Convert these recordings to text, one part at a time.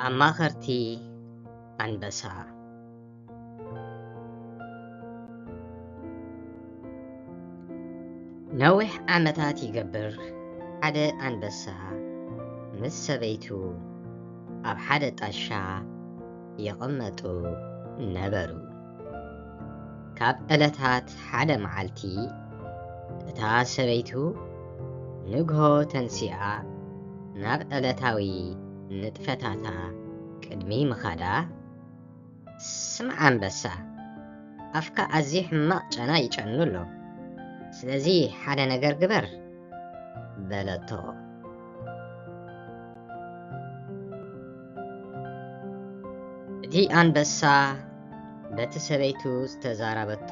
ኣማኸርቲ ኣንበሳ። ነዊሕ ዓመታት ይገብር፣ ሓደ ኣንበሳ ምስ ሰበይቱ ኣብ ሓደ ጣሻ ይቕመጡ ነበሩ። ካብ ዕለታት ሓደ መዓልቲ፣ እታ ሰበይቱ ንግሆ ተንሲኣ ናብ ዕለታዊ ንጥፈታታ ቅድሚ ምኻዳ፣ "ስማዕ ኣንበሳ፣ ኣፍካ ኣዝዩ ሕማቕ ጨና ይጨኑ ኣሎ። ስለዚ ሓደ ነገር ግበር" በለቶ። እቲ ኣንበሳ በቲ ሰበይቱ ዝተዛረበቶ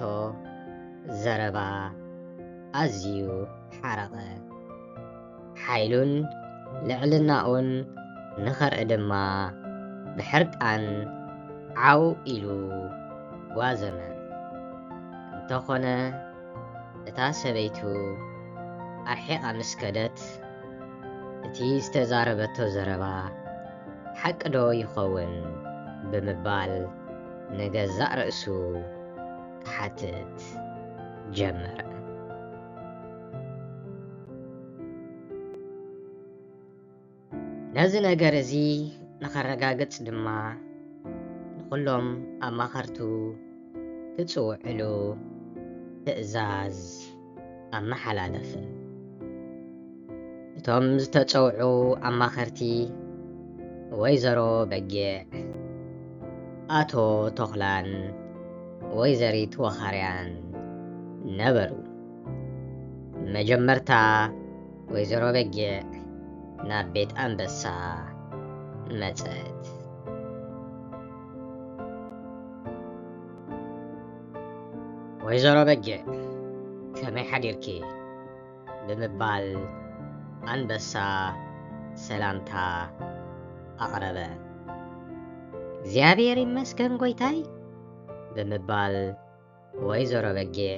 ዘረባ ኣዝዩ ሓረቐ። ሓይሉን ልዕልናኡን ንኸርኢ ድማ ብሕርቃን ዓው ኢሉ ጓዘመ። እንተኾነ እታ ሰበይቱ ኣርሒቓ ምስ ከደት፣ እቲ ዝተዛረበቶ ዘረባ ሓቂ ዶ ይኸውን ብምባል ንገዛእ ርእሱ ክሓትት ጀመረ። ነዚ ነገር እዚ ንኸረጋግጽ ድማ ንኹሎም ኣማኸርቱ ክጽውዕሉ ትእዛዝ ኣመሓላለፈ። እቶም ዝተጸውዑ ኣማኸርቲ ወይዘሮ በጊዕ፣ ኣቶ ተኹላን ወይዘሪት ወኻርያን ነበሩ። መጀመርታ ወይዘሮ በጊዕ ናብ ቤት ኣንበሳ መጸት። "ወይዘሮ በጊዕ፣ ከመይ ሓዲርኪ?" ብምባል ኣንበሳ ሰላምታ ኣቕረበ። "እግዚኣብሔር ይመስገን ጎይታይ" ብምባል ወይዘሮ በጊዕ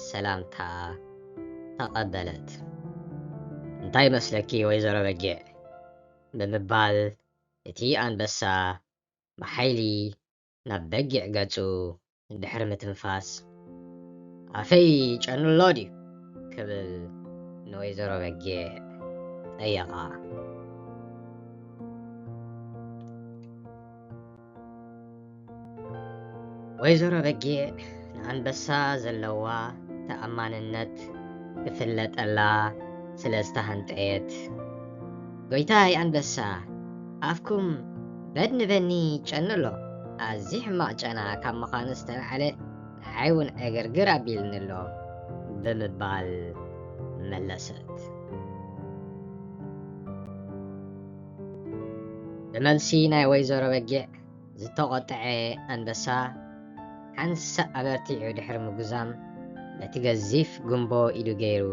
ሰላምታ ተቐበለት። "እንታይ ይመስለኪ ወይዘሮ በጊዕ?" ብምባል እቲ ኣንበሳ ብሓይሊ ናብ በጊዕ ገጹ ድሕሪ ምትንፋስ፣ "ኣፈይ ጨኑ ኣሎ ድዩ?" ክብል ንወይዘሮ በጊዕ ጠየቓ። ወይዘሮ በጊዕ ንኣንበሳ ዘለዋ ተኣማንነት ክፍለጠላ ስለ ዝተሃንጠየት፣ "ጎይታይ ኣንበሳ፣ ኣፍኩም በድኒ በኒ ጨኑ ኣሎ። ኣዝዩ ሕማቕ ጨና ካብ ምዃኑ ዝተላዕለ ንዓይ እውን ዕግርግር ኣቢልኒ ኣሎ" ብምባል መለሰት። ብመልሲ ናይ ወይዘሮ በጊዕ ዝተቖጥዐ ኣንበሳ፣ ሓንሳእ ኣበርቲዑ ድሕሪ ምጉዛም፣ በቲ ገዚፍ ጉምቦ ኢዱ ገይሩ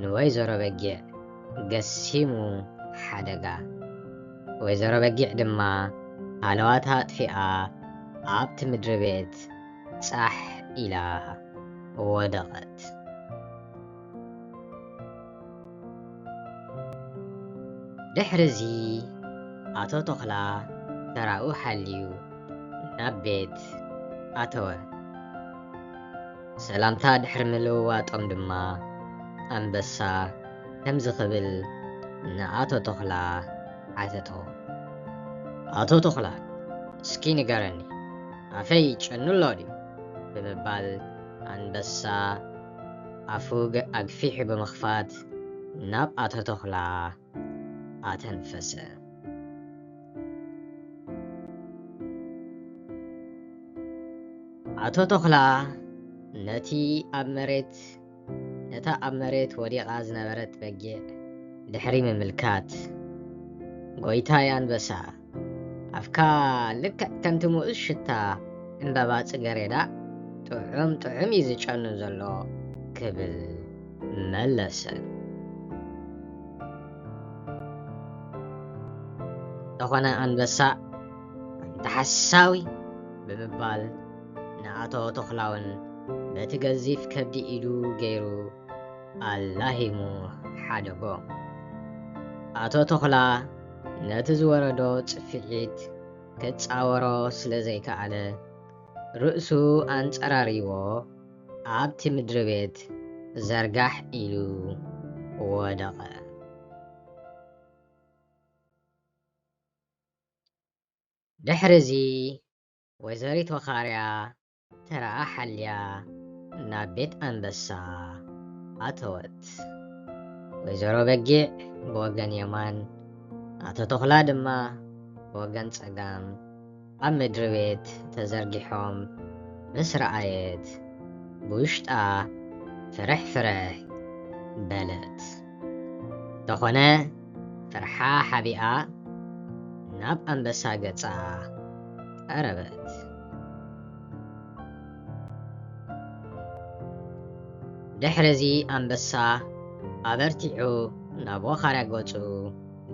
ንወይዘሮ በጊዕ ገሲሙ ሓደጋ። ወይዘሮ በጊዕ ድማ ሃለዋታ ኣጥፊኣ ኣብቲ ምድሪ ቤት ጻሕ ኢላ ወደቐት። ድሕርዚ ኣቶ ተኹላ ተራኡ ሓልዩ ናብ ቤት ኣተወ። ሰላምታ ድሕሪ ምልውዋጦም ድማ ኣንበሳ ከምዚ ክብል ንኣቶ ተኹላ ሓተቶ። "ኣቶ ተኹላ፣ እስኪ ንገረኒ፣ ኣፈይ ጨኑ ኣሎ ድዩ?" ብምባል ኣንበሳ ኣፉ ገ-፣ ኣግፊሑ ብምኽፋት ናብ ኣቶ ተኹላ ኣተንፈሰ። ኣቶ ተኹላ ነቲ ኣብ መሬት፣ ነታ ኣብ መሬት ወዲቓ ዝነበረት በጊዕ ድሕሪ ምምልካት፣ "ጎይታይ ኣንበሳ፣ ኣፍካ ልክዕ ከምቲ ምኡዝ ሽታ ዕምባባ ጽገሬዳ ጥዑም ጥዑም እዩ ዝጨኑ ዘሎ" ክብል መለሰ። እንተኾነ ኣንበሳ፣ "ኣንታ ሓሳዊ" ብምባል ንኣቶ ተኹላውን በቲ ገዚፍ ከብዲ ኢዱ ገይሩ ኣላሂሙ ሓደጎ። ኣቶ ተኹላ ነቲ ዝወረዶ ጽፍዒት ክጻወሮ ስለ ዘይከኣለ፣ ርእሱ ኣንጸራሪዎ ኣብቲ ምድሪ ቤት ዘርጋሕ ኢሉ ወደቐ። ድሕሪ እዚ ወይዘሪት ወኻርያ ተራኣ ሓልያ ናብ ቤት ኣንበሳ ኣተወት። ወይዘሮ በጊዕ ብወገን የማን፣ ኣቶ ተኹላ ድማ ብወገን ጸጋም ኣብ ምድሪ ቤት ተዘርጊሖም ምስ ረኣየት፣ ብውሽጣ ፍርሕ ፍርሕ በለት። እንተኾነ፣ ፍርሓ ሓቢኣ ናብ ኣንበሳ ገጻ ቀረበት። ድሕሪ እዚ ኣንበሳ ኣበርቲዑ ናብ ወኻርያ ገጹ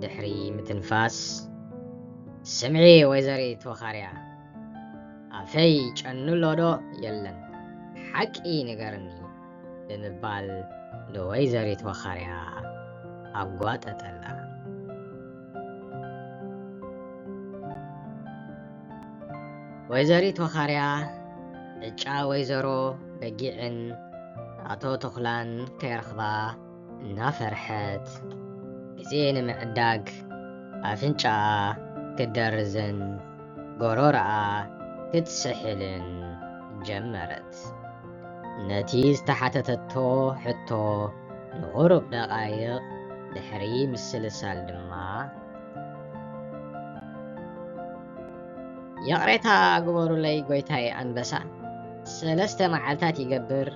ድሕሪ ምትንፋስ፣ "ስምዒ ወይዘሪት ወኻርያ፣ ኣፈይ ጨኑ ኣሎ ዶ የለን? ሓቂ ንገርኒ" ብምባል ንወይዘሪት ወኻርያ ኣጓጠጠላ። ወይዘሪት ወኻርያ ዕጫ ወይዘሮ በጊዕን ኣቶ ተኹላን ከይረኽባ እናፈርሐት፣ ግዜ ንምዕዳግ ኣፍንጫኣ ክትደርዝን ጎሮሮኣ ክትስሕልን ጀመረት። ነቲ ዝተሓተተቶ ሕቶ ንቑሩብ ደቓይቕ ድሕሪ ምስልሳል ድማ፣ "ይቕሬታ ግበሩለይ ጎይታይ ኣንበሳ፣ ሰለስተ መዓልታት ይገብር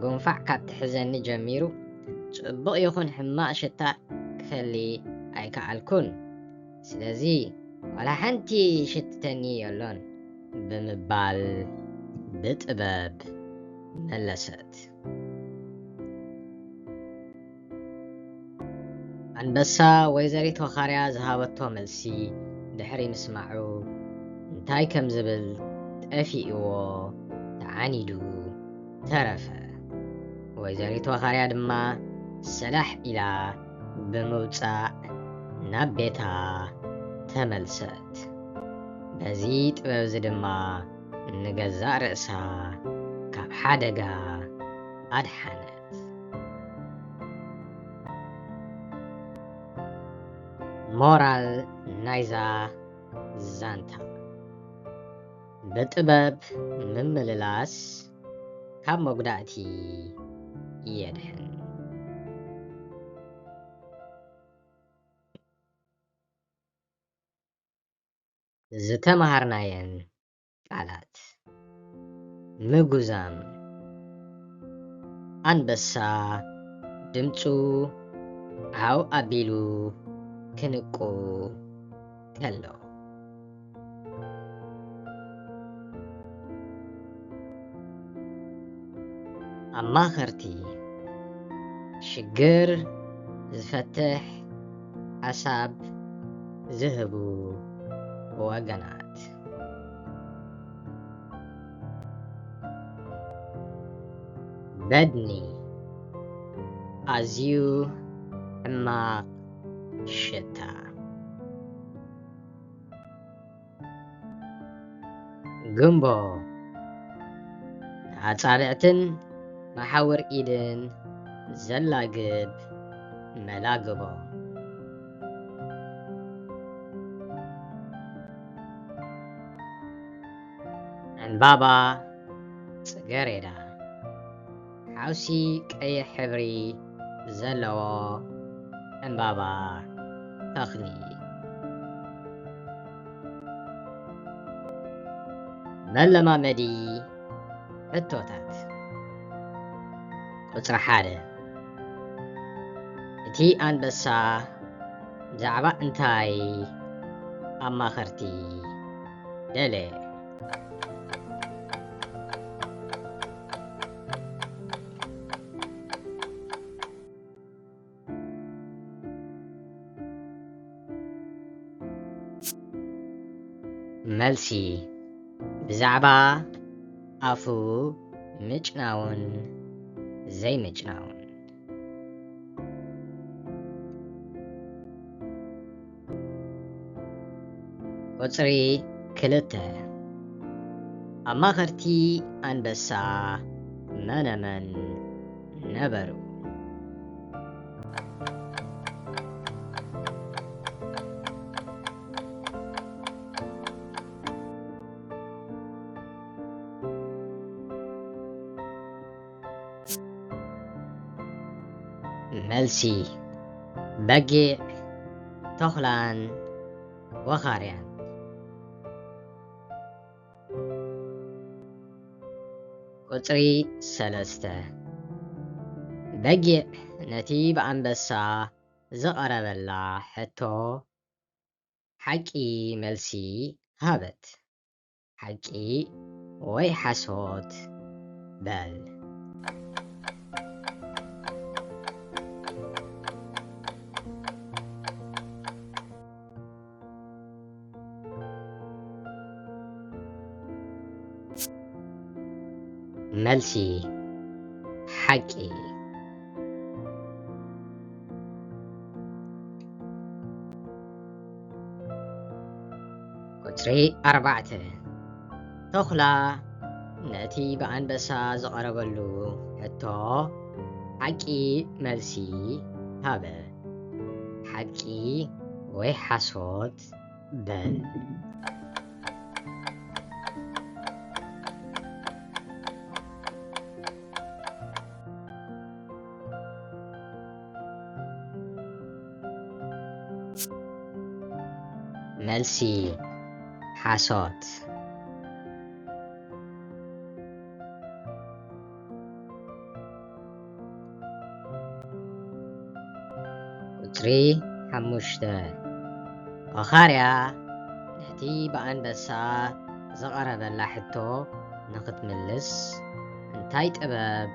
ጉንፋዕ ካብ ትሕዘኒ ጀሚሩ፣ ጽቡቕ ይኹን ሕማቕ ሽታ ክፈሊ ኣይከኣልኩን። ስለዚ ዋላ ሓንቲ ይሽትተኒ የሎን" ብምባል ብጥበብ መለሰት። ኣንበሳ ወይዘሪት ወኻርያ ዝሃበቶ መልሲ ድሕሪ ምስማዑ፣ እንታይ ከም ዝብል ጠፊእዎ ተዓኒዱ ተረፈ። ወይዘሪት ወኻርያ ድማ ሰላሕ ኢላ ብምውጻእ ናብ ቤታ ተመልሰት። በዚ ጥበብዚ ድማ ንገዛእ ርእሳ ካብ ሓደጋ ኣድሓነት። ሞራል ናይዛ ዛንታ፣ ብጥበብ ምምልላስ ካብ መጉዳእቲ የድሕን። ዝተምሃርናየን ቃላት። ምጉዛም። ኣንበሳ ድምጹ ዓው ኣቢሉ ክንቁ ከሎ። ኣማኸርቲ፣ ሽግር ዝፈትሕ ሓሳብ ዝህቡ ወገናት። በድኒ፣ ኣዝዩ ሕማቕ ሽታ። ግምቦ፣ ንኣጻብዕትን መሓውር ኢድን ዘላግብ መላግቦ። ዕምባባ ጽገሬዳ፣ ሓውሲ ቀይሕ ሕብሪ ዘለዎ ዕምባባ ተኽሊ። መለማመዲ ሕቶታት። ቁጽሪ ሓደ፣ እቲ ኣንበሳ ብዛዕባ እንታይ ኣማኸርቲ ደለየ? መልሲ፣ ብዛዕባ ኣፉ ምጭናውን ዘይምጭናውን። ቁጽሪ ክልተ፣ ኣማኸርቲ ኣንበሳ መነመን ነበሩ? መልሲ፣ በጊዕ፣ ተኹላን ወኻርያን። ቁጽሪ ሰለስተ፣ በጊዕ ነቲ ብኣንበሳ ዝቐረበላ ሕቶ ሓቂ መልሲ ሃበት። ሓቂ ወይ ሓሶት በል። መልሲ፣ ሓቂ። ቁጽሪ ኣርባዕተ፣ ተኹላ ነቲ ብኣንበሳ ዝቐረበሉ ሕቶ ሓቂ መልሲ ሃበ። ሓቂ ወይ ሓሶት በል። መልሲ፣ ሓሶት። ቁጽሪ ሓሙሽተ፣ ወኻርያ ነቲ ብኣንበሳ ዝቐረበላ ሕቶ ንኽትምልስ እንታይ ጥበብ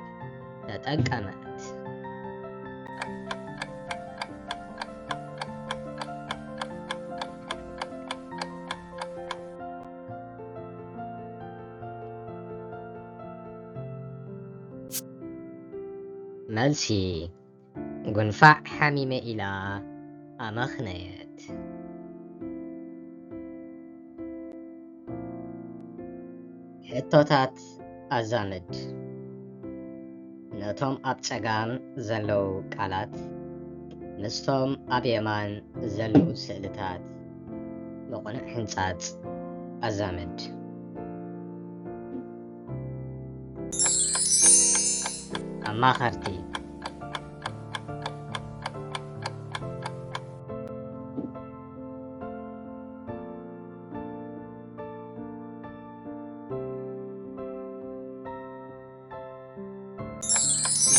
ተጠቀመት? መልሲ፣ ጉንፋዕ ሓሚመ ኢላ ኣመኽነየት። ሕቶታት ኣዛምድ። ነቶም ኣብ ጸጋም ዘለዉ ቃላት ምስቶም ኣብ የማን ዘለዉ ስእልታት ብቕኑዕ ሕንጻጽ ኣዛምድ። ኣማኸርቲ።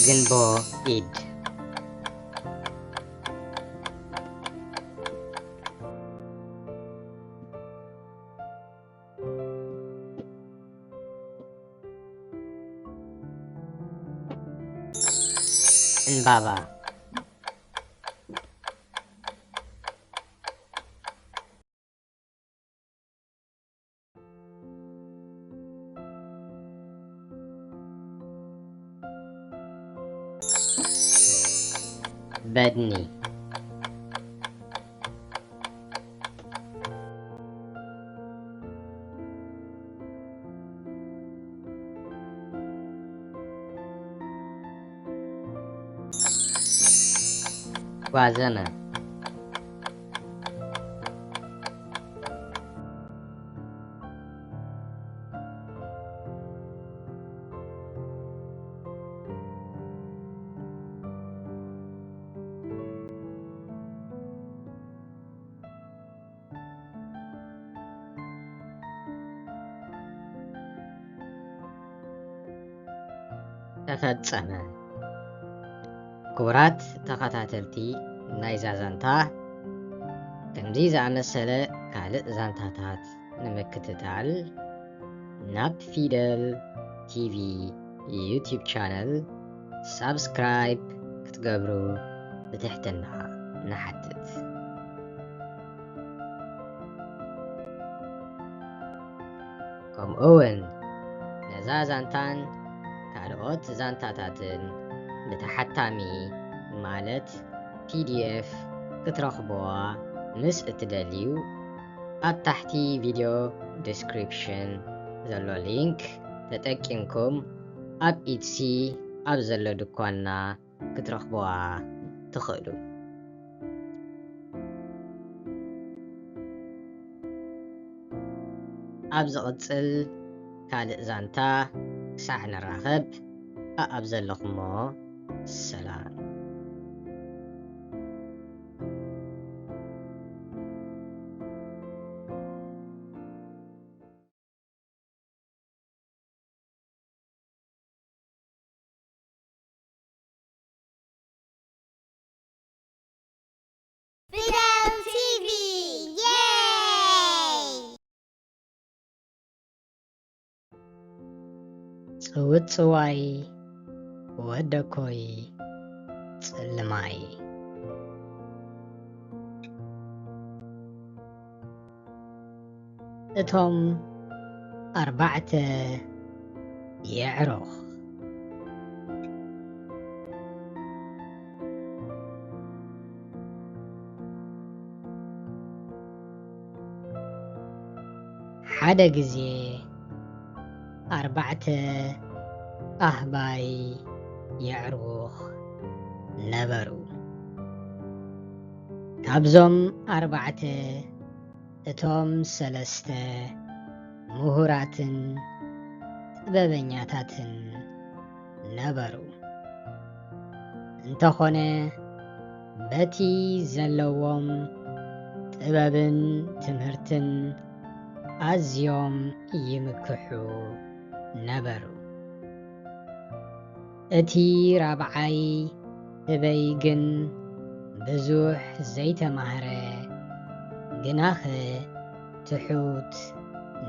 ግንቦ ኢድ። ዕንባባ። በድኒ። ጓዘመ። ተፈጸመ። ክቡራት ተኸታተልቲ ናይዛ ዛንታ፣ ከምዚ ዝኣመሰለ ካልእ ዛንታታት ንምክትታል ናብ ፊደል ቲቪ ዩቲዩብ ቻነል ሳብስክራይብ ክትገብሩ ብትሕትና ንሓትት። ከምኡ እውን ነዛ ዛንታን ካልኦት ዛንታታትን ብተሓታሚ ማለት ፒ ዲ ኤፍ ክትረኽብዋ ምስ እትደልዩ፣ ኣብ ታሕቲ ቪድዮ ዲስክሪፕሽን ዘሎ ሊንክ ተጠቂምኩም ኣብ ኢትሲ ኣብ ዘሎ ድኳንና ክትረኽብዋ ትኽእሉ። ኣብ ዝቕጽል ካልእ ዛንታ ክሳዕ ንራኸብ፣ ኣኣብ ዘለኹሞ ሰላም። Fidel ቲ ቪ፣ የይ! ጽውጽዋይ ወደኮይ ጽልማይ። እቶም ኣርባዕተ የዕሩኽ። ሓደ ግዜ ኣርባዕተ ኣህባይ የዕሩኽ ነበሩ። ካብዞም ኣርባዕተ እቶም ሰለስተ ምሁራትን ጥበበኛታትን ነበሩ። እንተኾነ፣ በቲ ዘለዎም ጥበብን ትምህርትን ኣዝዮም ይምክሑ ነበሩ። እቲ ራብዓይ ህበይ ግን ብዙሕ ዘይተማህረ፣ ግናኸ ትሑት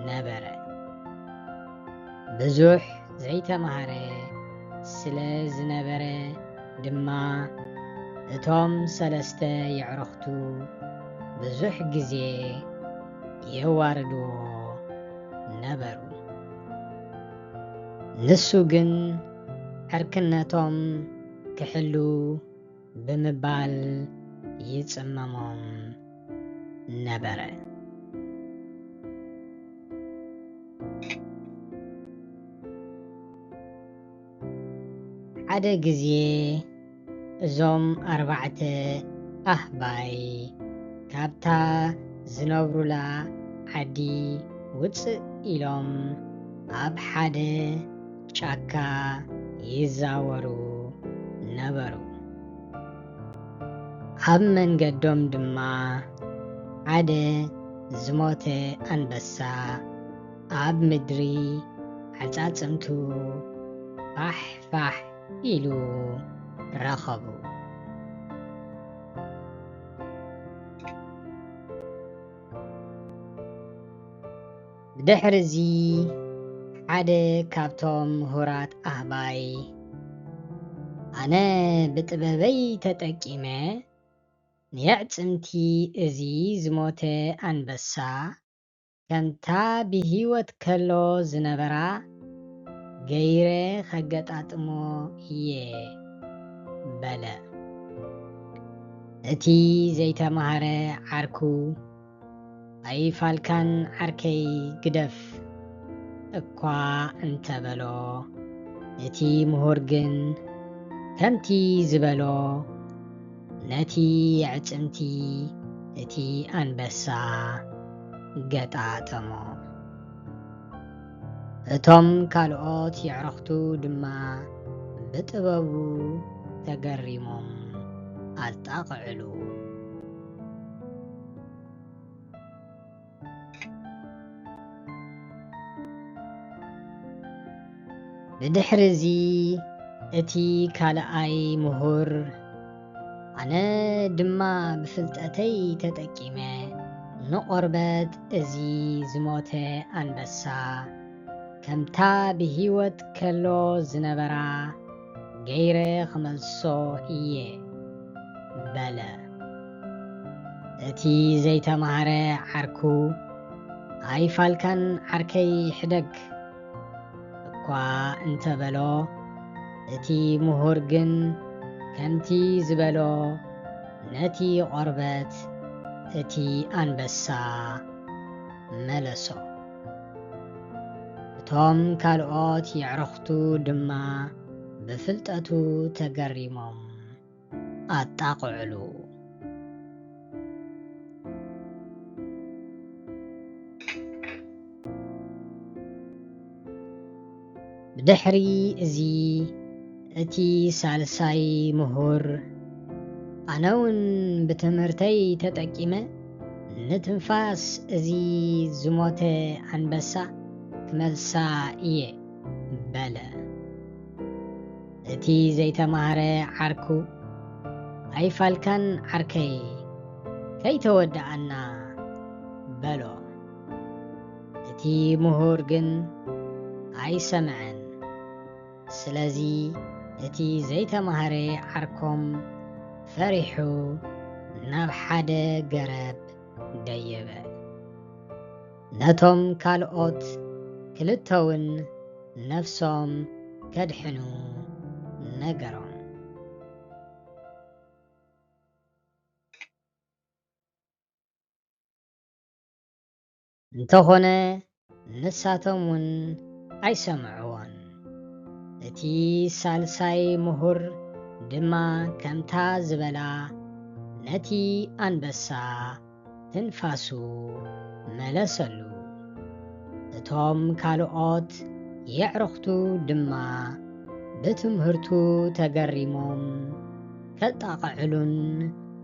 ነበረ። ብዙሕ ዘይተማህረ ስለ ዝነበረ ድማ፣ እቶም ሰለስተ የዕሩኽቱ ብዙሕ ግዜ የዋርድዎ ነበሩ። ንሱ ግን ዕርክነቶም ክሕሉ ብምባል ይጽመሞም ነበረ። ሓደ ግዜ እዞም ኣርባዕተ ኣህባይ ካብታ ዝነብሩላ ዓዲ ውጽእ ኢሎም ኣብ ሓደ ጫካ ይዛወሩ ነበሩ። ኣብ መንገዶም ድማ ሓደ ዝሞተ ኣንበሳ ኣብ ምድሪ ዓጻጽምቱ ፋሕ ፋሕ ኢሉ ረኸቡ። ብድሕርዚ ሓደ ካብቶም ምሁራት ኣህባይ፣ ኣነ ብጥበበይ ተጠቂመ ንየዕጽምቲ እዚ ዝሞተ ኣንበሳ ከምታ ብህይወት ከሎ ዝነበራ ገይረ ከገጣጥሞ እየ በለ። እቲ ዘይተማህረ ዓርኩ ኣይፋልካን ዓርከይ ግደፍ እኳ እንተበሎ፣ እቲ ምሁር ግን ከምቲ ዝበሎ ነቲ የዕጽምቲ እቲ ኣንበሳ ገጣጠሞ። እቶም ካልኦት የዕሩኽቱ ድማ ብጥበቡ ተገሪሞም ኣጣቕዕሉ። ብድሕርዚ እቲ ካልኣይ ምሁር፣ ኣነ ድማ ብፍልጠተይ ተጠቂመ ንቆርበት እዚ ዝሞተ ኣንበሳ ከምታ ብህይወት ከሎ ዝነበራ ገይረ ክመልሶ እየ በለ። እቲ ዘይተማህረ ዓርኩ፣ ኣይፋልካን ዓርከይ፣ ሕደግ እኳ እንተበሎ፣ እቲ ምሁር ግን ከምቲ ዝበሎ ነቲ ቆርበት እቲ ኣንበሳ መለሶ። እቶም ካልኦት የዕሩኽቱ ድማ ብፍልጠቱ ተገሪሞም ኣጣቕዕሉ። ብድሕሪ እዚ እቲ ሳልሳይ ምሁር፣ ኣነ እውን ብትምህርተይ ተጠቂመ ንትንፋስ እዚ ዝሞተ ኣንበሳ ክመልሳ እየ በለ። እቲ ዘይተማህረ ዓርኩ፣ ኣይፋልካን ዓርከይ፣ ከይተወድኣና በሎ። እቲ ምሁር ግን ኣይሰምዐን። ስለዚ እቲ ዘይተማህረ ዓርኮም ፈሪሑ ናብ ሓደ ገረብ ደየበ። ነቶም ካልኦት ክልተውን ነፍሶም ከድሕኑ ነገሮም። እንተኾነ ንሳቶም እውን ኣይሰምዕዎን። እቲ ሳልሳይ ምሁር ድማ ከምታ ዝበላ ነቲ ኣንበሳ ትንፋሱ መለሰሉ። እቶም ካልኦት የዕሩኽቱ ድማ ብትምህርቱ ተገሪሞም ከጣቕዕሉን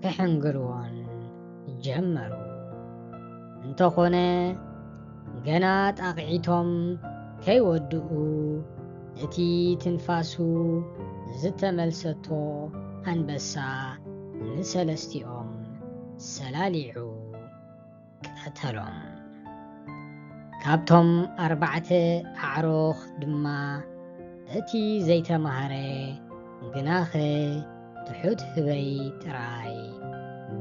ክሕንግርዎን ጀመሩ። እንተኾነ ገና ጣቕዒቶም ከይወድኡ እቲ ትንፋሱ ዝተመልሰቶ ኣንበሳ ንሰለስቲኦም ሰላሊዑ ቀተሎም። ካብቶም ኣርባዕተ ኣዕሩኽ ድማ እቲ ዘይተማህረ ግናኸ ትሑት ህበይ ጥራይ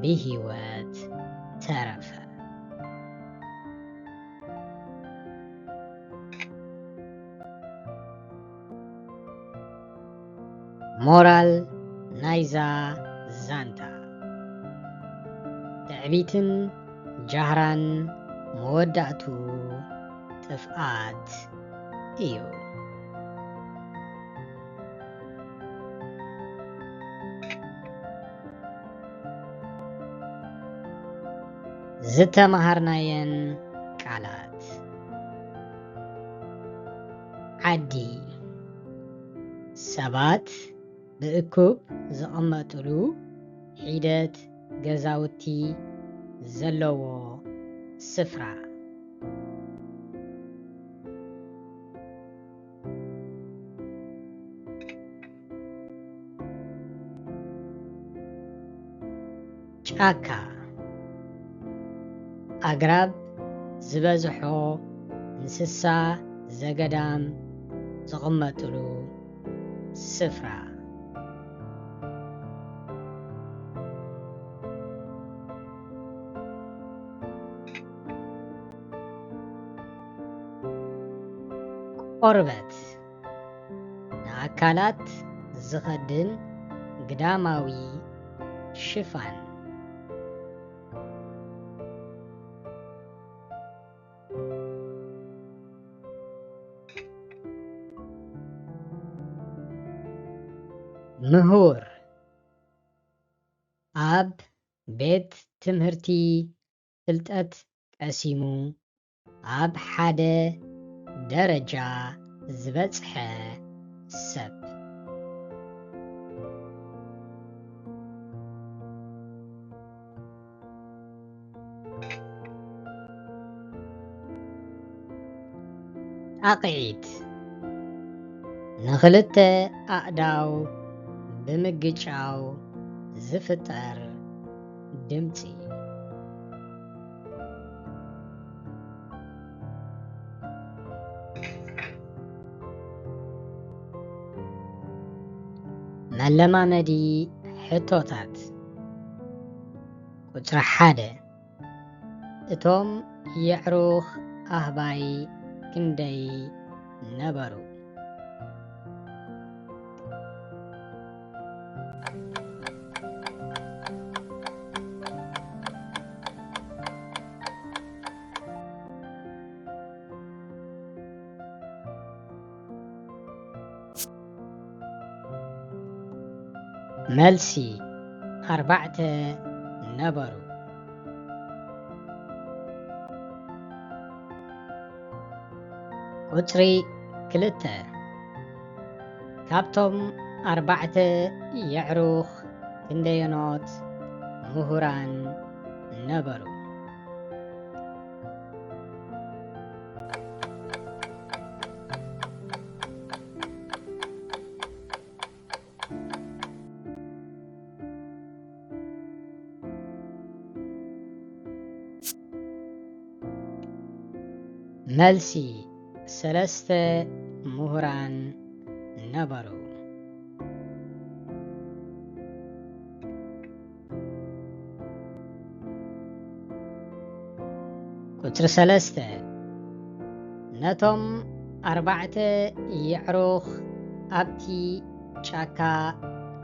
ብህይወት ተረፈ። ሞራል ናይዛ ዛንታ፣ ትዕቢትን ጃህራን መወዳእቱ ጥፍኣት እዩ። ዝተመሃርናየን ቃላት። ዓዲ፣ ሰባት ብእኩብ ዝቕመጥሉ ሒደት ገዛውቲ ዘለዎ ስፍራ። ጫካ፣ ኣግራብ ዝበዝሖ እንስሳ ዘገዳም ዝቕመጥሉ ስፍራ። ቆርበት፣ ንኣካላት ዝኸድን ግዳማዊ ሽፋን። ምሁር፣ ኣብ ቤት ትምህርቲ ፍልጠት ቀሲሙ ኣብ ሓደ ደረጃ ዝበጽሐ ሰብ። ጣቕዒት፣ ንኽልተ ኣእዳው ብምግጫው ዝፍጠር ድምጺ። መለማመዲ ሕቶታት። ቁጽሪ ሓደ፣ እቶም የዕሩኽ ኣህባይ ክንደይ ነበሩ? መልሲ፣ ኣርባዕተ ነበሩ። ቁጽሪ ክልተ፣ ካብቶም ኣርባዕተ የዕሩኽ ክንደየኖት ምሁራን ነበሩ? መልሲ፣ ሰለስተ ምሁራን ነበሩ። ቁጽሪ ሰለስተ፣ ነቶም ኣርባዕተ የዕሩኽ ኣብቲ ጫካ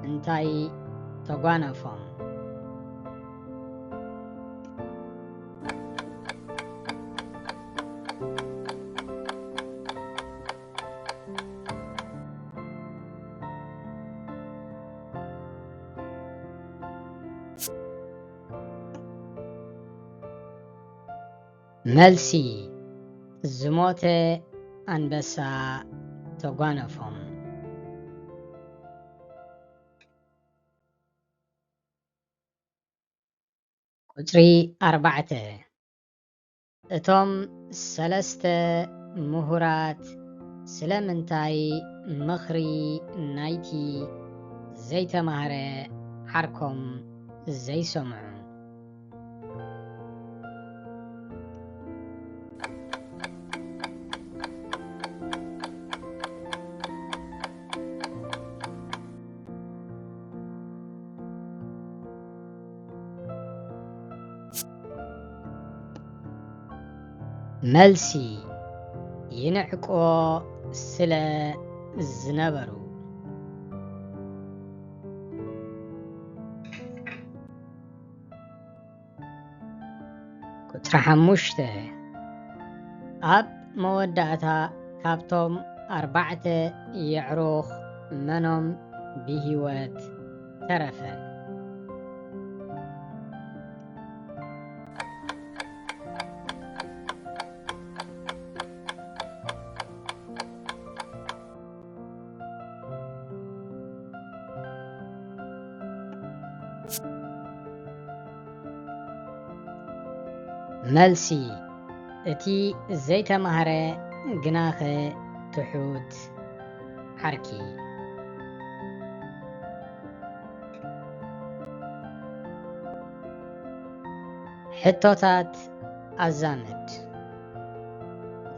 እንታይ ተጓነፎም? መልሲ፣ ዝሞተ ኣንበሳ ተጓነፎም። ቁጽሪ ኣርባዕተ፣ እቶም ሰለስተ ምሁራት ስለምንታይ ምኽሪ ናይቲ ዘይተማህረ ዓርኮም ዘይሰምዑ? መልሲ፣ ይንዕቆ ስለ ዝነበሩ። ቁጽሪ ሓሙሽተ፣ ኣብ መወዳእታ ካብቶም ኣርባዕተ የዕሩኽ መኖም ብህይወት ተረፈ? መልሲ፣ እቲ ዘይተማህረ ግናኸ ትሑት ዓርኪ። ሕቶታት ኣዛምድ።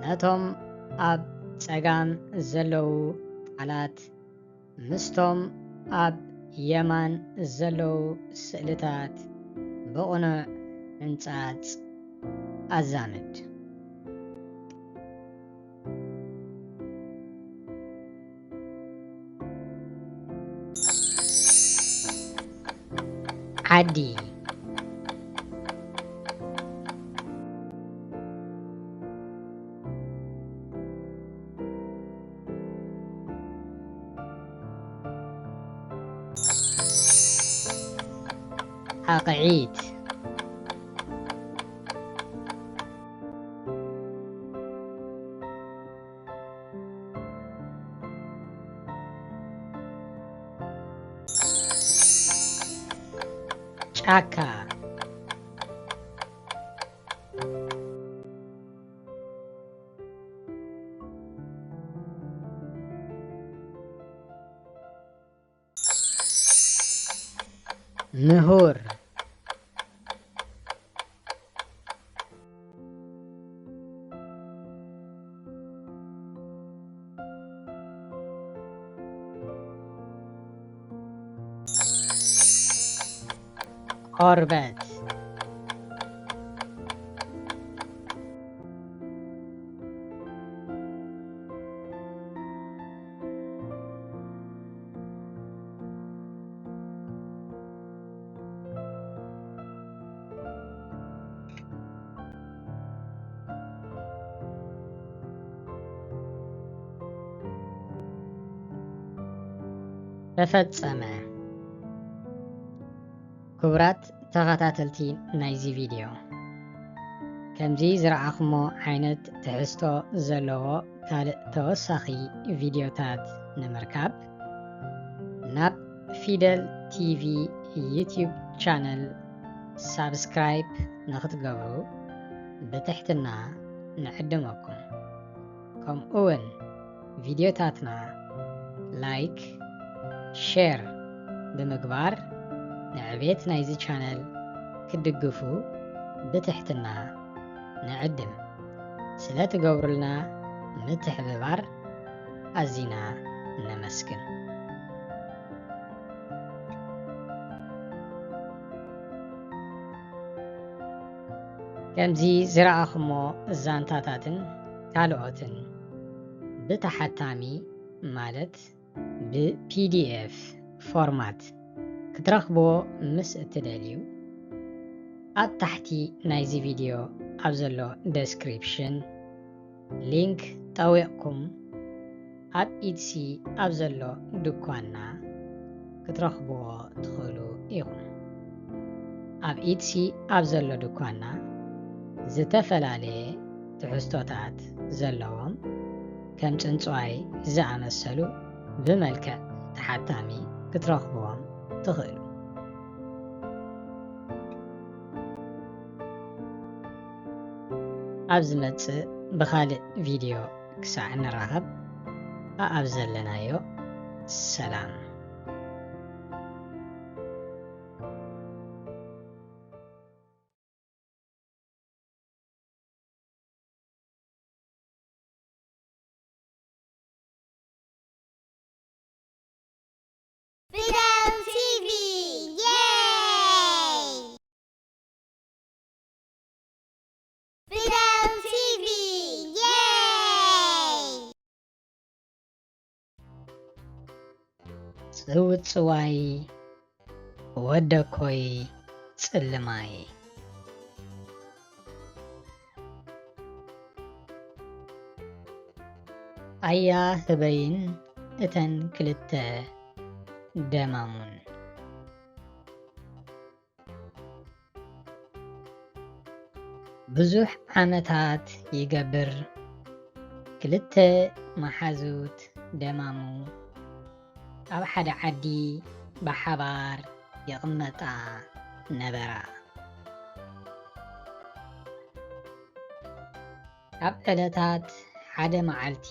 ነቶም ኣብ ጸጋም ዘለዉ ቃላት ምስቶም ኣብ የማን ዘለዉ ስእልታት ብቕኑዕ ምንጻጽ ኣዛምድ። ዓዲ። ኣቕዒት። ጫካ። ምሁር። ቆርበት። ተፈጸመ። ክቡራት ተኸታተልቲ ናይዚ ቪድዮ፣ ከምዚ ዝረኣኹሞ ዓይነት ትሕዝቶ ዘለዎ ካልእ ተወሳኺ ቪድዮታት ንምርካብ፣ ናብ ፊደል ቲቪ ዩትዩብ ቻነል ሳብስክራይብ ንኽትገብሩ ብትሕትና ንዕድመኩም። ከምኡውን ቪድዮታትና ላይክ፣ ሼር ብምግባር ንዕቤት ናይዚ ቻነል ክትድግፉ ብትሕትና ንዕድም። ስለ ትገብሩልና ምትሕብባር ኣዚና ነመስግን። ከምዚ ዝረኣኹሞ ዛንታታትን ካልኦትን ብተሓታሚ፣ ማለት ብ ፒ ዲ ኤፍ ፎርማት ክትረኽብዎ ምስ እትደልዩ፣ ኣብ ታሕቲ ናይዚ ቪድዮ ኣብ ዘሎ ደስክሪፕሽን ሊንክ ጠዊቕኩም ኣብ ኢትሲ ኣብ ዘሎ ድኳንና ክትረኽብዎ ትኽእሉ ኢኹም። ኣብ ኢትሲ ኣብ ዘሎ ድኳንና ዝተፈላለየ ትሕዝቶታት ዘለዎም ከም ጽንጽዋይ ዝኣመሰሉ ብመልክዕ ተሓታሚ ክትረኽብዎም ትኽእሉ። ኣብ ዝመጽእ ብኻልእ ቪድዮ ክሳዕ ንራኸብ፣ ኣኣብ ዘለናዮ ሰላም። ፊደል ቲቪ፣ የይ! ፊደል ቲቪ፣ የይ! ጽውጽዋይ ወደኮይ ጽልማይ። ኣያ ህበይን እተን ክልተ ደማሙን። ብዙሕ ዓመታት ይገብር፣ ክልተ መሓዙት ደማሙ ኣብ ሓደ ዓዲ ብሓባር ይቕመጣ ነበራ። ካብ ዕለታት ሓደ መዓልቲ፣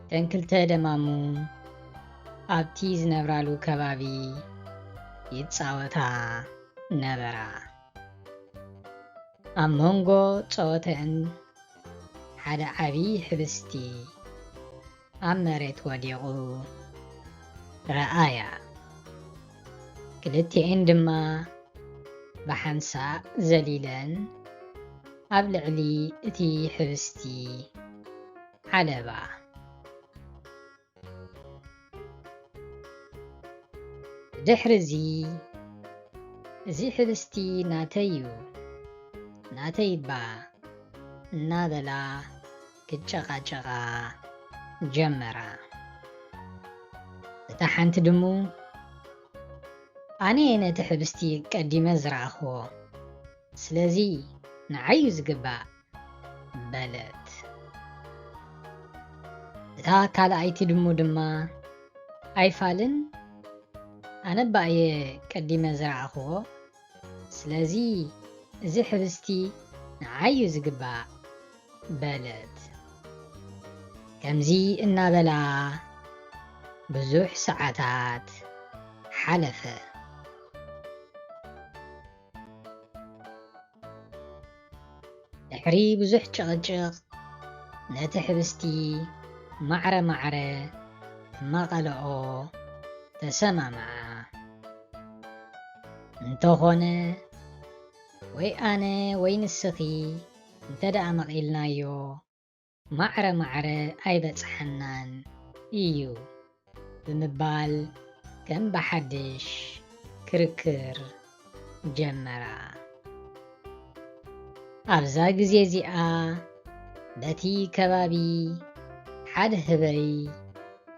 እተን ክልተ ደማሙ ኣብቲ ዝነብራሉ ከባቢ ይጻወታ ነበራ። ኣብ መንጎ ጸወተአን ሓደ ዓቢ ሕብስቲ ኣብ መሬት ወዲቑ ረኣያ። ክልቲኤን ድማ ብሓንሳእ ዘሊለን ኣብ ልዕሊ እቲ ሕብስቲ ዓለባ። ድሕሪ እዚ፣ "እዚ ሕብስቲ ናተይ እዩ፣ ናተይ እባ" እናበላ ክጨቓጨቓ ጀመራ። እታ ሓንቲ ድሙ፣ "ኣነ እየ ነቲ ሕብስቲ ቀዲመ ዝረኣኽዎ፣ ስለዚ ንዓይ እዩ ዝግባእ" በለት። እታ ካልኣይቲ ድሙ ድማ፣ "ኣይፋልን፣ ኣነ እባ እየ ቀዲመ ዝረኣኽዎ፣ ስለዚ እዚ ሕብስቲ ንዓይ እዩ ዝግባእ" በለት። ከምዚ እናበላ ብዙሕ ሰዓታት ሓለፈ። ድሕሪ ብዙሕ ጭቕጭቕ፣ ነቲ ሕብስቲ ማዕረ ማዕረ ክማቐልኦ ተሰማምዓ። እንተኾነ፣ ወይ ኣነ ወይ ንስኺ እንተ ደኣ መቒልናዮ፣ ማዕረ ማዕረ ኣይበጽሓናን እዩ ብምባል ከም ብሓድሽ ክርክር ጀመራ። ኣብዛ ግዜ እዚኣ በቲ ከባቢ ሓደ ህበይ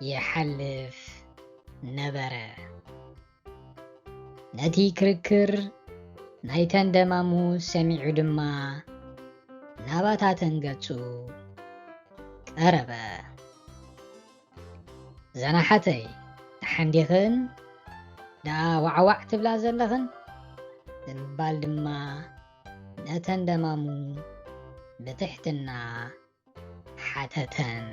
ይሓልፍ ነበረ። ነቲ ክርክር ናይተን ደማሙ ሰሚዑ ድማ ናባታተን ገጹ ቀረበ። "ዘናሓተይ፣ ደሓን ዲኽን? ደኣ ዋዕዋዕ ትብላ ዘለኽን?" ብምባል ድማ ነተን ደማሙ ብትሕትና ሓተተን።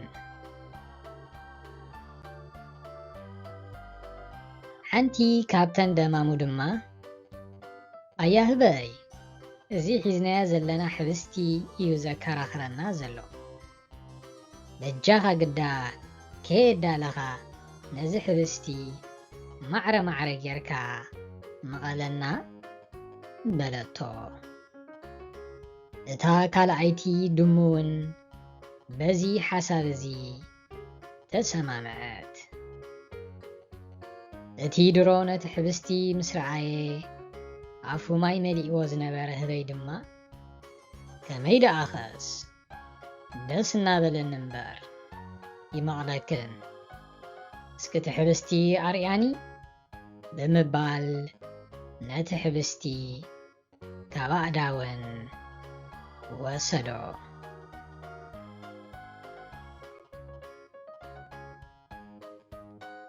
ሓንቲ ካብተን ደማሙ ድማ፣ "ኣያ ህበይ፣ እዚ ሒዝናዮ ዘለና ሕብስቲ እዩ ዘከራኽረና ዘሎ። በጃኻ ግዳ ከየዳለኻ ነዚ ሕብስቲ ማዕረ ማዕረ ጌርካ ምቐለና?" በለቶ። እታ ካልኣይቲ ድሙ እውን በዚ ሓሳብ እዚ ተሰማምዐት። እቲ ድሮ ነቲ ሕብስቲ ምስ ረኣየ ኣፉ ማይ መሊእዎ ዝነበረ ህበይ ድማ፣ "ከመይ ደኣኸስ፣ ደስ እናበለኒ እምበር ይመቕለክን። እስኪ እቲ ሕብስቲ ኣርእያኒ?" ብምባል ነቲ ሕብስቲ ካብ ኣእዳወን ወሰዶ።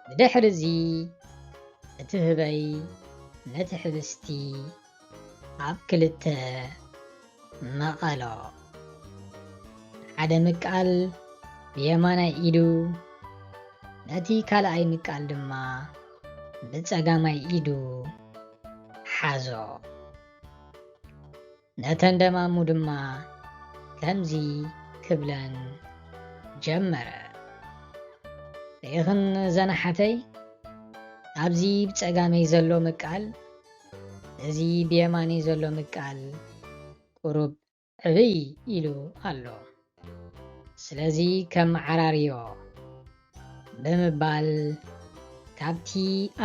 ብድሕርዚ እቲ ህበይ ነቲ ሕብስቲ ኣብ ክልተ መቐሎ። ሓደ ምቃል ብየማናይ ኢዱ፣ ነቲ ካልኣይ ምቃል ድማ ብጸጋማይ ኢዱ ሓዞ። ነተን ደማሙ ድማ ከምዚ ክብለን ጀመረ። "ርኢኽን ዘናሓተይ፣ ኣብዚ ብጸጋመይ ዘሎ ምቃል፣ እዚ ብየማነይ ዘሎ ምቃል ቁሩብ ዕብይ ኢሉ ኣሎ። ስለዚ ከመዓራርዮ" ብምባል ካብቲ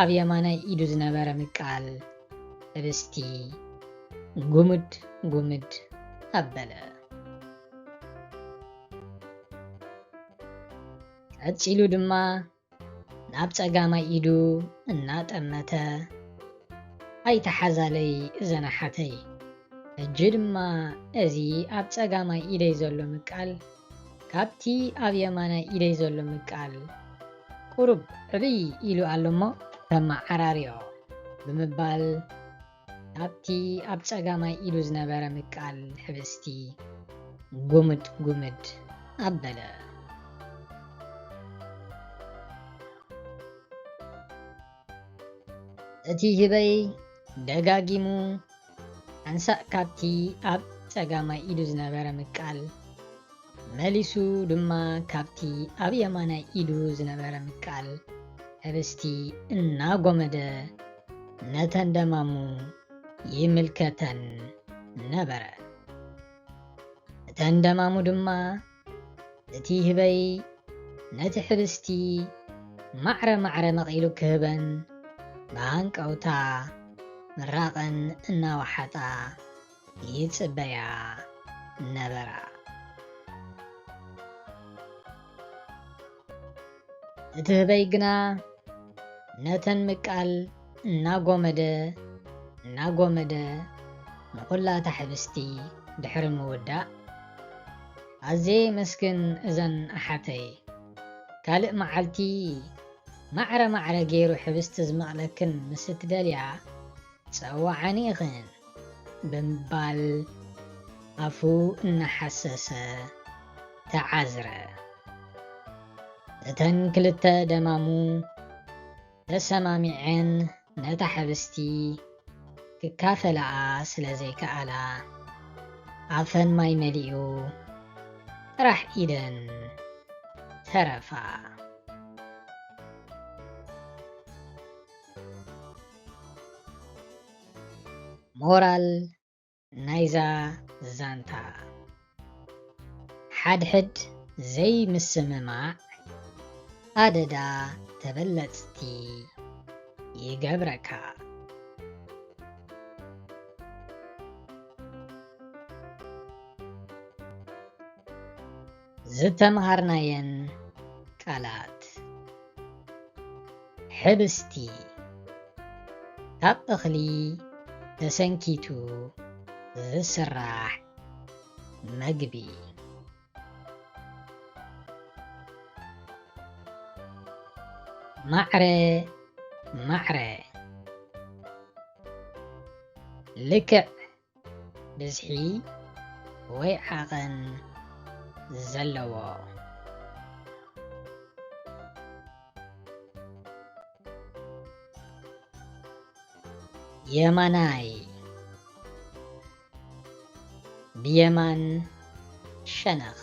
ኣብ የማናይ ኢዱ ዝነበረ ምቃል ህብስቲ ጉምድ ጉምድ ኣበለ። ቀጺሉ ድማ ናብ ጸጋማይ ኢዱ እናጠመተ፣ "ኣይተሓዛለይ እዘን ኣሓተይ፣ ሕጂ ድማ እዚ ኣብ ጸጋማይ ኢደይ ዘሎ ምቃል ካብቲ ኣብ የማናይ ኢደይ ዘሎ ምቃል ቁሩብ ዕብይ ኢሉ ኣሎ እሞ ከመዓራርዮ" ብምባል፣ ካብቲ ኣብ ጸጋማይ ኢዱ ዝነበረ ምቃል ህብስቲ ጉምድ ጉምድ ኣበለ። እቲ ህበይ ደጋጊሙ ሓንሳእ ካብቲ ኣብ ጸጋማይ ኢዱ ዝነበረ ምቃል፣ መሊሱ ድማ ካብቲ ኣብ የማናይ ኢዱ ዝነበረ ምቃል ህብስቲ እናጎመደ ነተን ደማሙ ይምልከተን ነበረ። እተን ደማሙ ድማ እቲ ህበይ ነቲ ሕብስቲ ማዕረ ማዕረ መቒሉ ክህበን ብሃንቀውታ ምራቐን እናወሓጣ ይጽበያ ነበራ። እቲ ህበይ ግና ነተን ምቃል እናጎመደ፣ እናጎመደ ንኹላታ ሕብስቲ ድሕሪ ምውዳእ፣ "ኣዜ መስግን እዘን ኣሓተይ፣ ካልእ መዓልቲ ማዕረ ማዕረ ገይሩ ሕብስቲ ዝመቕለክን ምስ እትደልያ ጸውዓኒ ኢኽን" ብምባል ኣፉ እናሓሰሰ ተዓዝረ። እተን ክልተ ደማሙ ተሰማሚዐን ነታ ሕብስቲ ክካፈላኣ ስለ ዘይከኣላ፣ ኣፈን ማይ መሊኡ ጥራሕ ኢደን ተረፋ። ሞራል ናይዛ ዛንታ፣ ሓድሕድ ዘይምስምማዕ ኣደዳ ተበለጽቲ ይገብረካ። ዝተምሃርናየን ቃላት፣ ሕብስቲ፣ ካብ እኽሊ ተሰንኪቱ ዝስራሕ መግቢ። ማዕረ ማዕረ። ልክዕ ብዝሒ ወይ ዓቐን ዘለዎ። የማናይ፣ ብየማን ሸነኽ።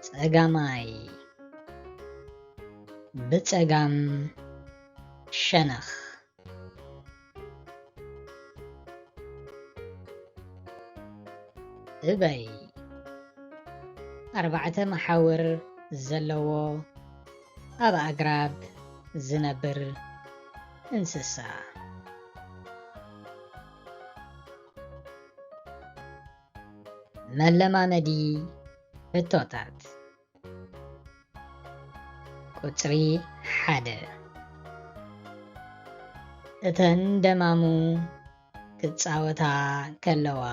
ጸጋማይ፣ ብጸጋም ሸነኽ። ህበይ፣ ኣርባዕተ መሓውር ዘለዎ ኣብ ኣግራብ ዝነብር እንስሳ። መለማመዲ ሕቶታት። ቁጽሪ ሓደ። እተን ደማሙ ክጻወታ ከለዋ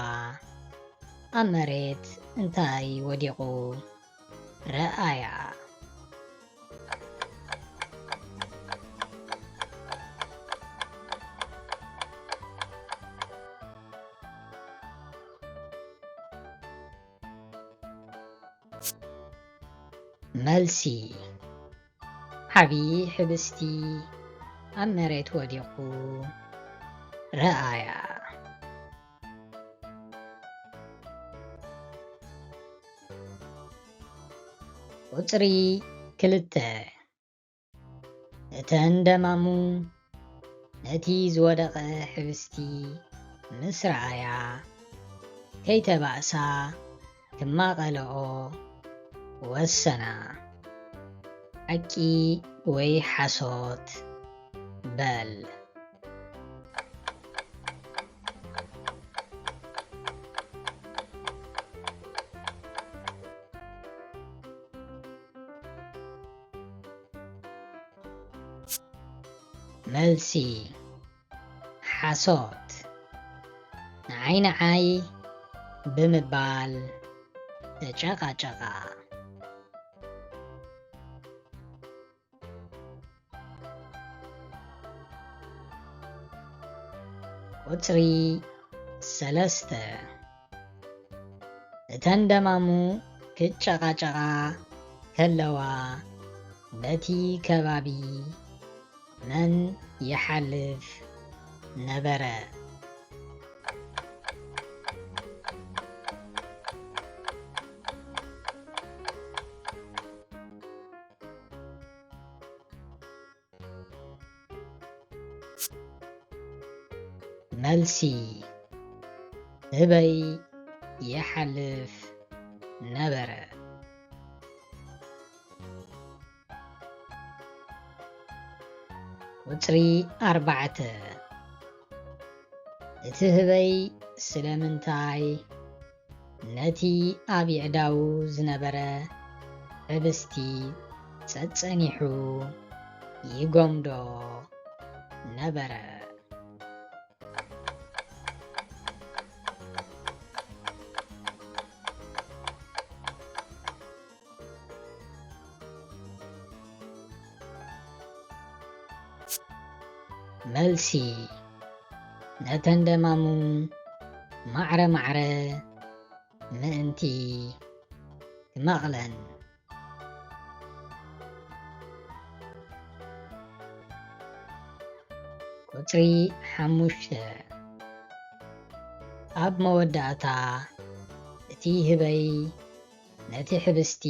ኣብ መሬት እንታይ ወዲቑ ረኣያ? መልሲ፣ ዓቢ ሕብስቲ ኣብ መሬት ወዲቑ ረኣያ። ቁጽሪ ክልተ። እተን ደማሙ ነቲ ዝወደቐ ሕብስቲ ምስ ረኣያ፣ ከይተባእሳ ክማቐልኦ ወሰና። ሓቂ ወይ ሓሶት በል። መልሲ፣ ሓሶት። ንዓይ ንዓይ ብምባል ተጨቓጨቓ። ቁጽሪ ሰለስተ። እተን ደማሙ ክጨቓጨቓ ከለዋ፣ በቲ ከባቢ መን ይሓልፍ ነበረ? መልሲ፣ ህበይ ይሓልፍ ነበረ። ቁጽሪ ኣርባዕተ። እቲ ህበይ ስለምንታይ ነቲ ኣብ የእዳዉ ዝነበረ ሕብስቲ ጸጸኒሑ ይጎምዶ ነበረ? መልሲ፣ ነተን ደማሙ ማዕረ ማዕረ ምእንቲ ክመቕለን። ቁጽሪ ሓሙሽተ። ኣብ መወዳእታ እቲ ህበይ ነቲ ሕብስቲ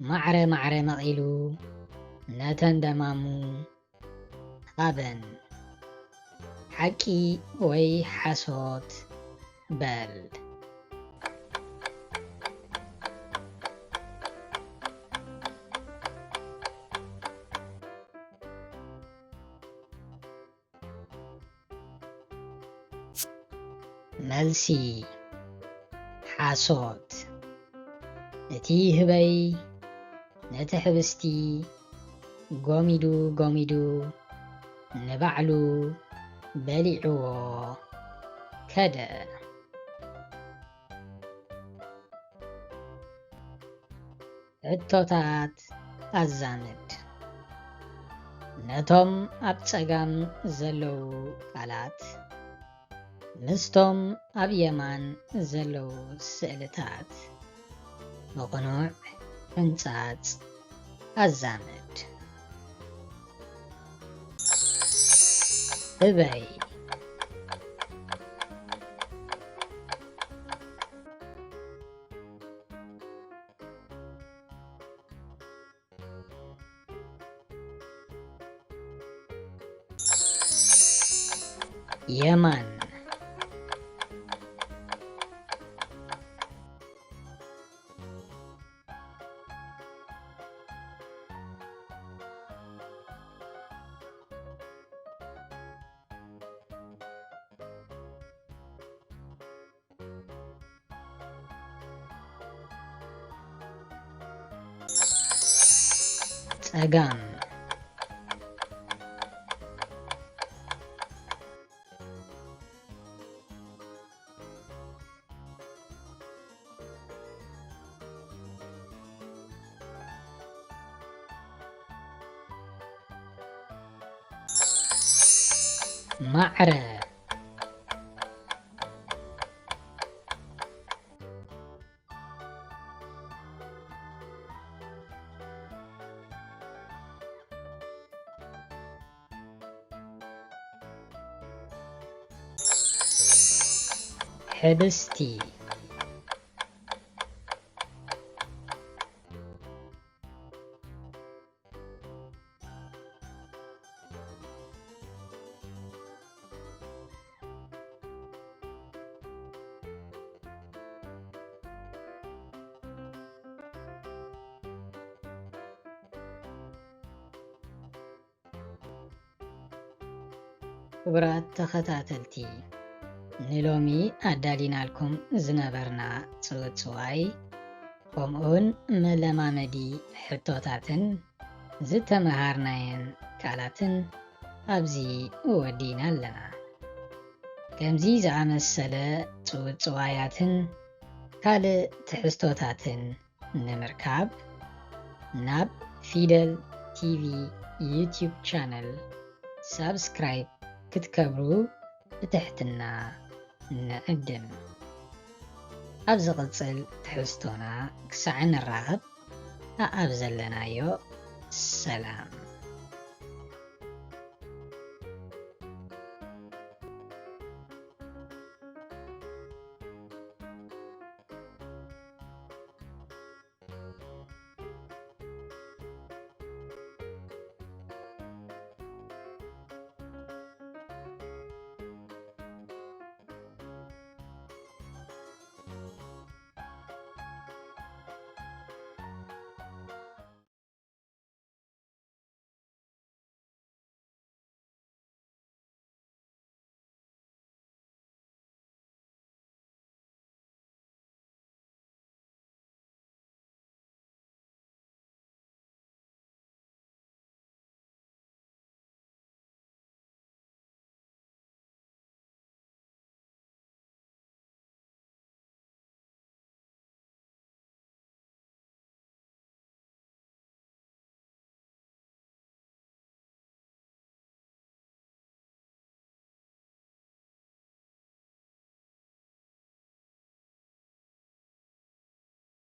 ማዕረ ማዕረ መቒሉ ነተን ደማሙ ሃበን። ሓቂ ወይ ሓሶት በል። መልሲ፣ ሓሶት። እቲ ህበይ ነቲ ሕብስቲ ጎሚዱ ጎሚዱ ንባዕሉ በሊዕዎ ከደ። ሕቶታት ኣዛምድ። ነቶም ኣብ ጸጋም ዘለዉ ቃላት ምስቶም ኣብ የማን ዘለዉ ስእልታት ብቕኑዕ ሕንጻጽ ኣዛምድ። ህበይ። የማን። ጸጋም። ማዕረ። ሕብስቲ። ክቡራት ተኸታተልቲ፣ ንሎሚ ኣዳሊናልኩም ዝነበርና ጽውጽዋይ፣ ከምኡውን መለማመዲ ሕቶታትን ዝተመሃርናየን ቃላትን ኣብዚ ወዲና ኣለና። ከምዚ ዝኣመሰለ ጽውጽዋያትን ካልእ ትሕዝቶታትን ንምርካብ ናብ ፊደል ቲቪ ዩቲዩብ ቻነል ሳብስክራይብ ክትከብሩ ብትሕትና ንዕድም። ኣብ ዝቕጽል ትሕዝቶና ክሳዕ እንራኸብ ኣኣብ ዘለናዮ ሰላም።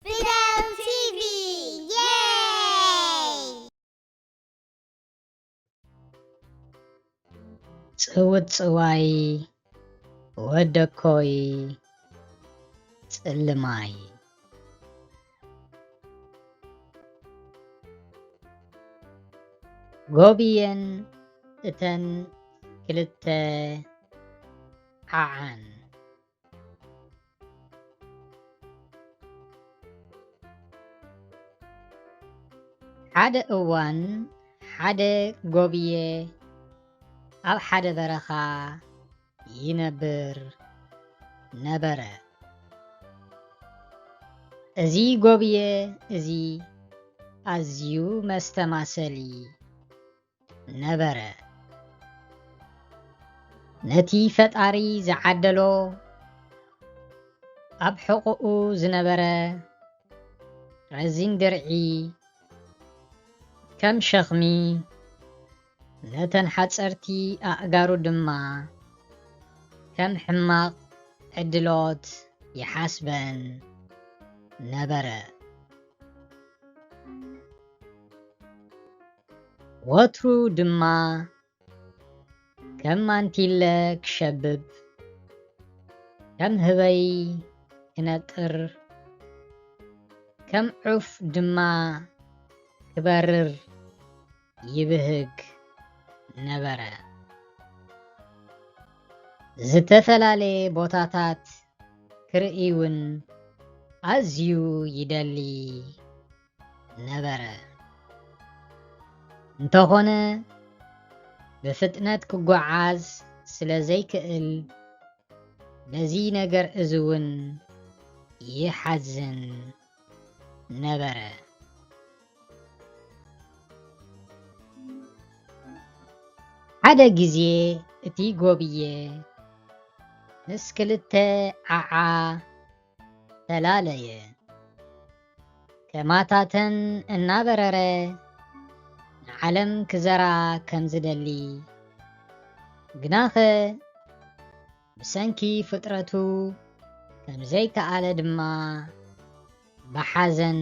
ፊደል ቲቪ፣ የይ! ጽውጽዋይ፣ ወደኮይ፣ ጽልማይ። ጎብየን እተን ክልተ ዓዓን። ሓደ እዋን ሓደ ጎብየ ኣብ ሓደ በረኻ ይነብር ነበረ። እዚ ጎብየ እዚ ኣዝዩ መስተማሰሊ ነበረ። ነቲ ፈጣሪ ዝዓደሎ ኣብ ሕቖኡ ዝነበረ ረዚን ድርዒ ከም ሸኽሚ፣ ነተን ሓጸርቲ ኣእጋሩ ድማ ከም ሕማቕ ዕድሎት ይሓስበን ነበረ። ወትሩ ድማ ከም ማንቲለ ክሸብብ፣ ከም ህበይ ክነጥር፣ ከም ዑፍ ድማ ክበርር ይብህግ ነበረ። ዝተፈላለየ ቦታታት ክርኢ እውን ኣዝዩ ይደሊ ነበረ። እንተኾነ፣ ብፍጥነት ክጓዓዝ ስለ ዘይክእል፣ በዚ ነገር እዚ እውን ይሓዝን ነበረ። ሓደ ግዜ እቲ ጎብየ ምስ ክልተ ዓዓ ተላለየ። ከማታተን እናበረረ ንዓለም ክዘራ ከም ዝደሊ፣ ግናኸ ብሰንኪ ፍጥረቱ ከም ዘይከኣለ ድማ ብሓዘን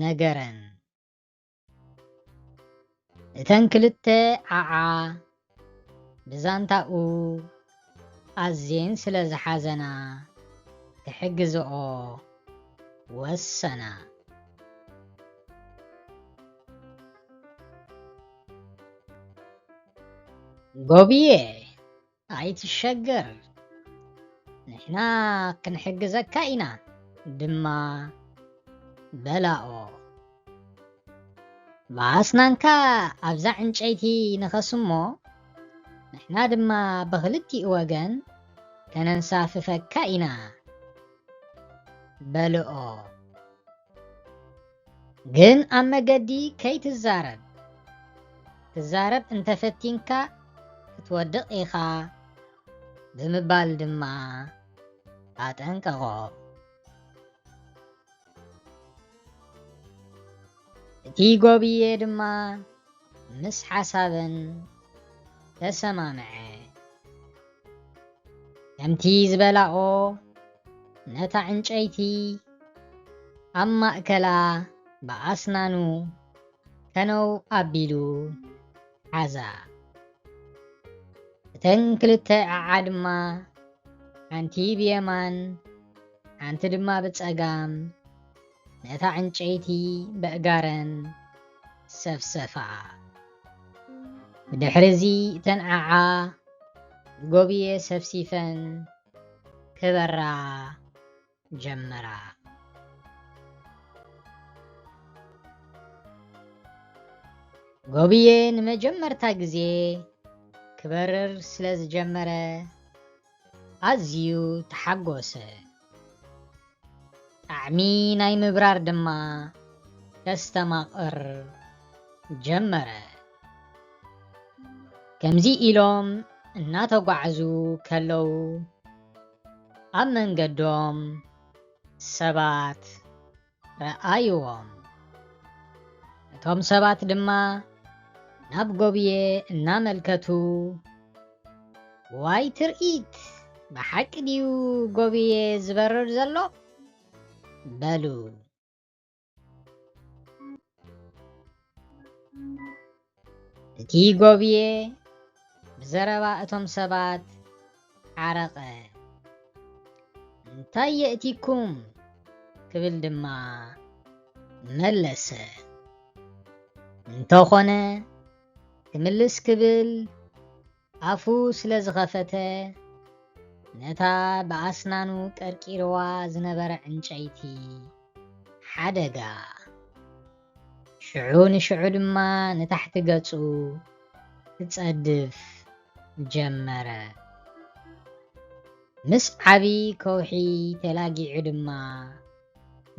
ነገረን። እተን ክልተ ዓዓ ብዛንታኡ ኣዝየን ስለ ዝሓዘና፣ ክሕግዝኦ ወሰና። ጎብየ፣ ኣይትሸገር፣ ንሕና ክንሕግዘካ ኢና ድማ በላኦ። ብኣስናንካ ኣብዛ ዕንጨይቲ ንኸስ እሞ፣ ንሕና ድማ ብኽልቲኡ ወገን ከነንሳፍፈካ ኢና በልኦ። ግን ኣብ መገዲ ከይትዛረብ፣ ትዛረብ እንተፈቲንካ ክትወድቕ ኢኻ ብምባል ድማ ኣጠንቀቖ። እቲ ጎብየ ድማ ምስ ሓሳበን ተሰማምዐ። ከምቲ ዝበላኦ፣ ነታ ዕንጨይቲ ኣብ ማእከላ ብኣስናኑ ከነው ኣቢሉ ሓዛ። እተን ክልተ ዓዓ ድማ፣ ሓንቲ ብየማን ሓንቲ ድማ ብጸጋም፣ ነታ ዕንጨይቲ በእጋረን ሰፍሰፋ። ብድሕርዚ እተን ዓዓ ጎብየ ሰፍሲፈን ክበራ ጀመራ። ጎብየ ንመጀመርታ ግዜ ክበርር ስለ ዝጀመረ ኣዝዩ ተሓጎሰ። ጣዕሚ ናይ ምብራር ድማ ከስተማቕር ጀመረ። ከምዚ ኢሎም እናተጓዕዙ ከለዉ፣ ኣብ መንገዶም ሰባት ረኣይዎም። እቶም ሰባት ድማ ናብ ጎብየ እናመልከቱ፣ "ዋይ ትርኢት! ብሓቂ ድዩ ጎብየ ዝበርር ዘሎ?" በሉ። እቲ ጎብየ ብዘረባ እቶም ሰባት ዓረቐ። "እንታይ የእቲኩም?" ክብል ድማ መለሰ። እንተኾነ፣ ክምልስ ክብል ኣፉ ስለ ዝኸፈተ፣ ነታ ብኣስናኑ ቀርቂርዋ ዝነበረ ዕንጨይቲ ሓደጋ። ሽዑ ንሽዑ ድማ ንታሕቲ ገጹ ክጸድፍ ጀመረ። ምስ ዓቢ ከውሒ ተላጊዑ ድማ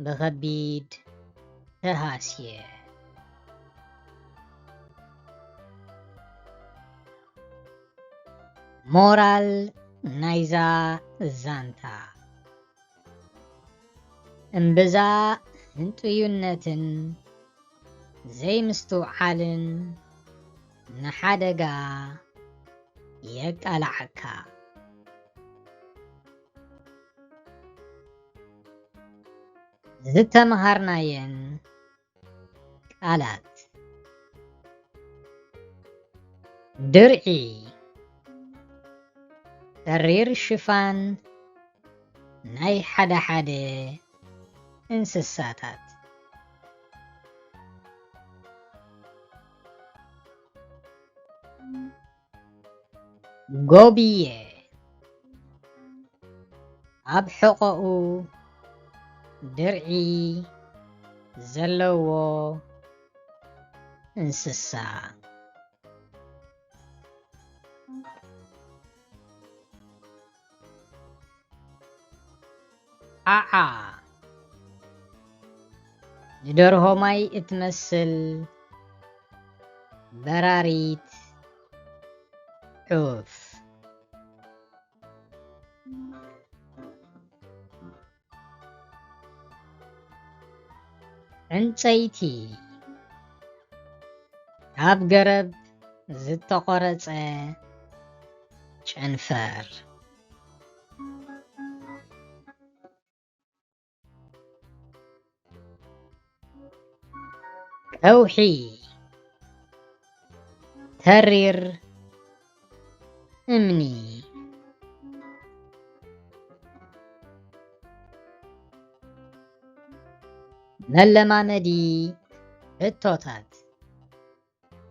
ብኸቢድ ተሃስየ። ሞራል ናይዛ ዛንታ፣ እምብዛ ህንጡዩነትን ዘይምስትውዓልን ንሓደጋ የቃልዓካ። ዝተምሃርናየን ቃላት፣ ድርዒ፣ ተሪር ሽፋን ናይ ሓደ ሓደ እንስሳታት። ጎብየ፣ ኣብ ሕቖኡ ድርዒ ዘለዎ እንስሳ። ዓዓ፣ ንደርሆ ማይ እትመስል በራሪት ዑፍ። ዕንጸይቲ፣ ካብ ገረብ ዝተቖረጸ ጨንፈር። ከውሒ፣ ተሪር እምኒ። መለማመዲ ሕቶታት።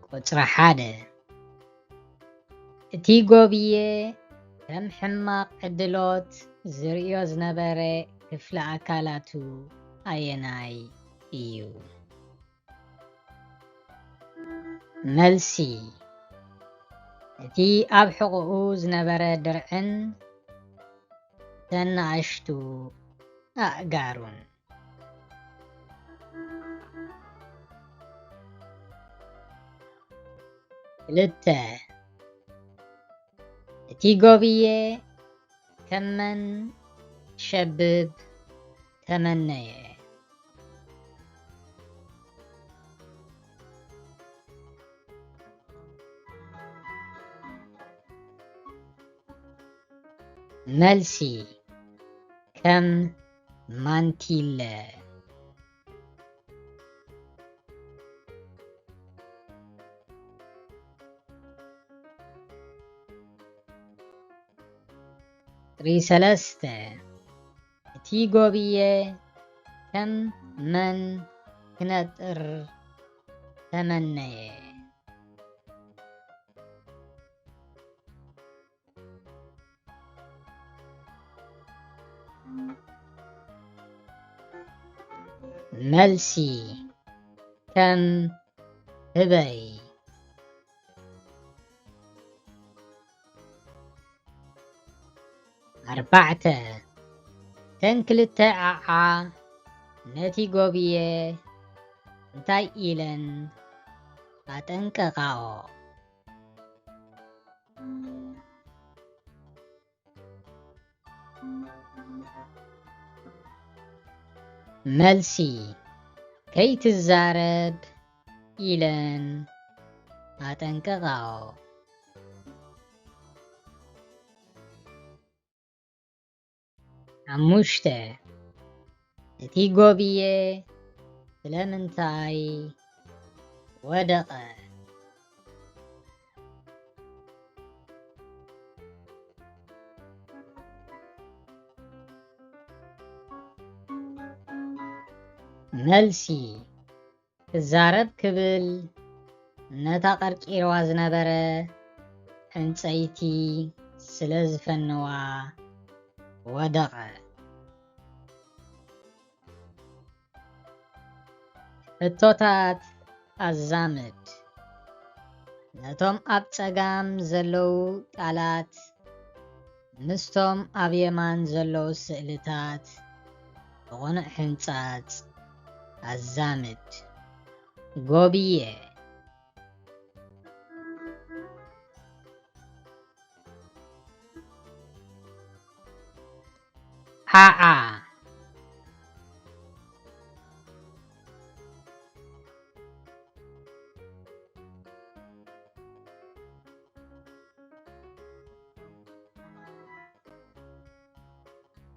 ቁጽሪ ሓደ፣ እቲ ጎብየ ከም ሕማቕ ዕድሎት ዝርእዮ ዝነበረ ክፍሊ ኣካላቱ ኣየናይ እዩ? መልሲ፣ እቲ ኣብ ሕቖኡ ዝነበረ ድርዕን እተን ንኣሽቱ ኣእጋሩን። ክልተ፣ እቲ ጎብየ ከም መን ሸብብ ተመነየ? መልሲ፣ ከም ማንቲለ። ቁጽሪ ሰለስተ፣ እቲ ጎብየ ከም መን ክነጥር ተመነየ? መልሲ፣ ከም ህበይ። ኣርባዕተ፣ እተን ክልተ ዓዓ ነቲ ጎብየ እንታይ ኢለን ኣጠንቀቓኦ? መልሲ፣ ከይትዛረብ ኢለን ኣጠንቀቓኦ። ሓሙሽተ፣ እቲ ጎብየ ስለምንታይ ወደቐ? መልሲ፣ ክዛረብ ክብል ነታ ቀርቂርዋ ዝነበረ ዕንጸይቲ ስለ ዝፈነዋ ወደቐ። ሕቶታት ኣዛምድ። ነቶም ኣብ ጸጋም ዘለዉ ቃላት ምስቶም ኣብ የማን ዘለዉ ስእልታት ብቕኑዕ ሕንጻጽ። ኣዛምድ። ጎብየ። ዓዓ።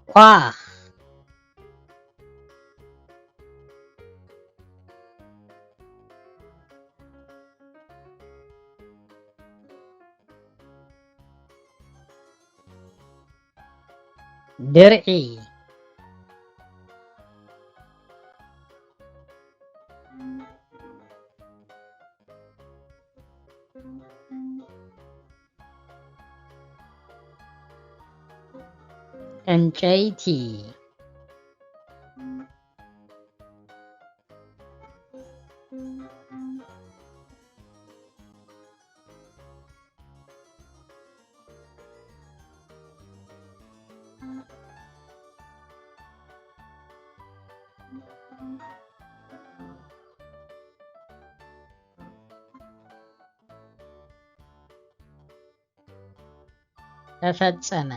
ኳኽ። ድርዒ። ዕንጨይቲ። ተፈጸመ።